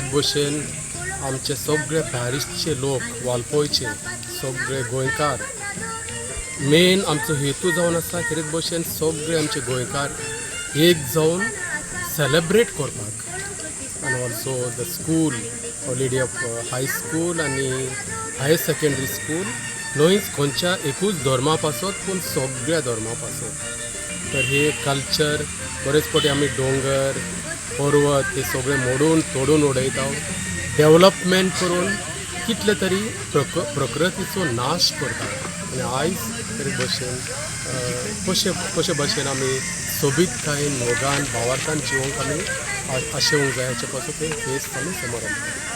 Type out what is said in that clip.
खेरीत भशेन आमचे सगळे पॅरिसचे लोक, वाळपयचे सगळे गोंयकार, मेन आमचो हेतू जावन आसा खेरीत भशेन सगळे आमचे गोंयकार एक जावन सेलेब्रेट करपाक. आनी also the school, Lady of High School आनी हायर सेकेंडरी स्कूल, न्हयच खंयच्या एकूच धर्मा पासत पूण सगळ्या धर्मा पासत. तर हे कल्चर बरेच फावटी आमी दोंगर पर्वत हे सगळे मोडून तोडून उडयता, डेवलपमेंट करून कितले तरी प्रकृतीचो नाश करता. आनी आयज तरी भशेन कशे कशे भशेन आमी सोबीतकायेन, मोगान, भावार्थान जिवंक आमी आशेवंक जाय, हाचे पासून ते फेस्त आमी समोर हाडटा.